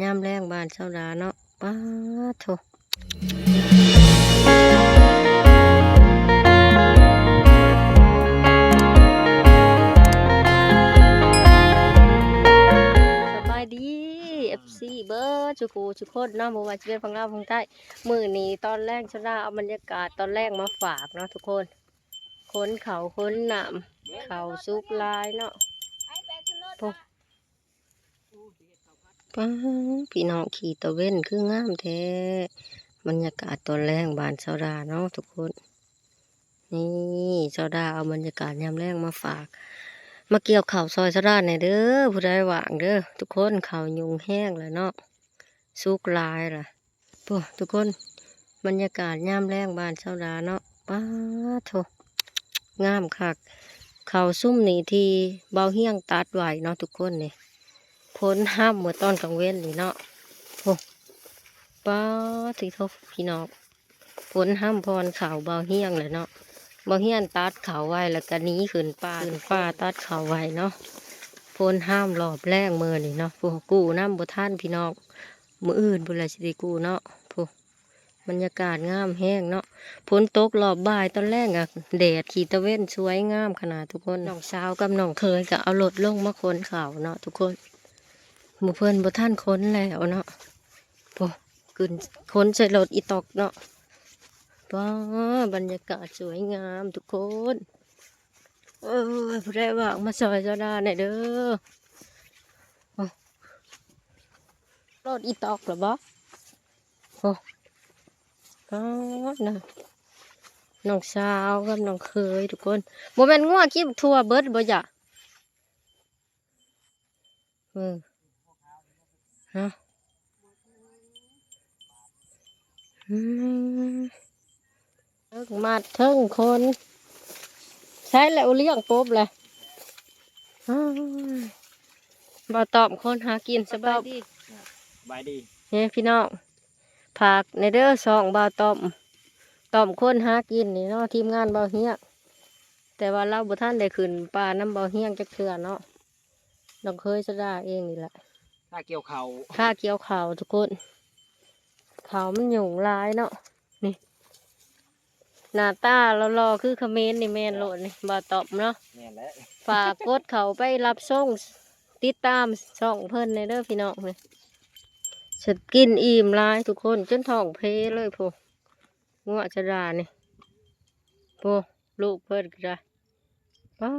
ຍາມແລງບ້ານຊາວດາເນາະ ປາດໂທ້. ສະບາຍດີ ເອັຟຊີ ເບິດສູ່ຜູ້ສູ່ຄົນເນາະ ບໍ່ວ່າຈະເປັນຝັ່ງລາວຝັ່ງໄທ. ມື້ນີ້ຕອນແລງຊາວດາເອົາບັນຍາກາດຕອນແລງມາຝາກເນາະທຸກຄົນ. ຂົນເຂົ້າຂົນນ້ຳ ເຂົ້າສຸກຫຼາຍເນາະ. ໂອ້ ປ້າ ພີ່ນ້ອງ ຂີ້ຕາເວັນຄືງາມແທ້. ບັນຍາກາດຕອນແລງບ້ານຊາວດາເນາະທຸກຄົນ. ນີ້ ຊາວດາເອົາບັນຍາກາດຍາມແລງມາຝາກ. ມາກ່ຽວເຂົ້າຊ່ອຍຊາວດາແດ່ເດີ ຜູ້ໃດວ່າງເດີທຸກຄົນ. ເຂົ້າຫຍຸ້ງແຮງແລ້ວເນາະ ສຸກຫຼາຍລະ. ໂອ້ ທຸກຄົນ ບັນຍາກາດຍາມແລງບ້ານຊາວດາເນາະ ປາດໂທ້ ງາມຄັກ. ເຂົ້າຊຸມນີ້ທີ່ບ່າວຮຽງຕັດໄວ້ເນາະທຸກຄົນ. ນີ້ ຝົນຫ້ຳເມື່ອຕອນກາງເວັນນີ້ເນາະ. ໂອ້ ປາດໂທ້ ພີ່ນ້ອງ ຝົນຫ້ຳຜ່ອນເຂົ້າບ່າວຮຽງແຫຼະເນາະ. ບ່າວຮຽງຕັດເຂົ້າໄວ້ ແລ້ວກະໜີຂຶ້ນປ່າ ຂຶ້ນປ່າຕັດເຂົ້າໄວ້ເນາະ. ຝົນຫ້ຳລອບແລງມື້ນີ້ເນາະ. ໂອ້ ກູ້ນຳບໍ່ທັນພີ່ນ້ອງ ມື້ອື່ນພຸ້ນລະຊິໄດ້ກູ້ເນາະ. ໂອ້ ບັນຍາກາດງາມແຮງເນາະ. ຝົນຕົກລອບບ່າຍຕອນແລງກະແດດ ຂີ້ຕາເວັນ ສວຍງາມຂະໜາດທຸກຄົນ. ນ້ອງສາວກັບນ້ອງເຂີຍກະເອົາລົດລົງມາຂົນເຂົ້າເນາະທຸກຄົນ. ໝູ່ເພິ່ນບໍ່ທັນຂົນແລ້ວເນາະ. ໂອ້ ຂຶ້ນຂົນໃສ່ລົດອີຕອກເນາະ. ປ້າ ບັນຍາກາດສວຍງາມທຸກຄົນ. ເອີ ຜູ້ໃດວ່າງມາຊ່ອຍຊາວດາແດ່ເດີ. ໂອ້ ລົດອີຕອກລະບໍ່? ໂອ້ ປາດນະ ນ້ອງສາວກັບນ້ອງເຂີຍທຸກຄົນ. ບໍ່ແມ່ນງົວກິນຖົ່ວເບິດບໍ່ຈະ? ເອີ ຮະ ອືມ ເທິງມັດເທິງຂົນ ໃຊ້ແລ້ວລ້ຽງປົບແຫຼະ. ອ້າຍ ບ່າວຕ້ອມຄົນຫາກິນ. ສະບາຍດີ ສະບາຍດີ. ເຮີ ພີ່ນ້ອງ ຝາກແດ່ເດີ ຊ່ອງບ່າວຕ້ອມ ຕ້ອມຄົນຫາກິນນີ້ເນາະ ທີມງານບ່າວຮຽງ. ແຕ່ວ່າລາວບໍ່ທັນໄດ້ຂຶ້ນປ່ານຳບ່າວຮຽງຈັກເທື່ອເນາະ. ນ້ອງເຂີຍຊາວດາເອງນີ້ແຫຼະ ຄ່າກ່ຽວເຂົ້າ ຄ່າກ່ຽວເຂົ້າທຸກຄົນ. ເຂົ້າມັນຫຍຸ້ງຫຼາຍເນາະ. ນີ້ ໜ້າຕາຫຼໍ່ໆຄືຂະເໝນນີ້ແມ່ນໂລດນີ້ ບ່າວຕ້ອມເນາະ. ແມ່ນແຫຼະ ຝາກກົດເຂົ້າໄປຮັບຊົມ ຕິດຕາມຊ່ອງເພິ່ນແດ່ເດີພີ່ນ້ອງ. ນີ້ ສະກິນອີ່ມຫຼາຍທຸກຄົນ ຈົນທ້ອງເພເລີຍພຸ້ນ. ງົວຊາວດານີ້ ໂອ້ ລູກເພິ່ນກະໄດ້ ປ້າ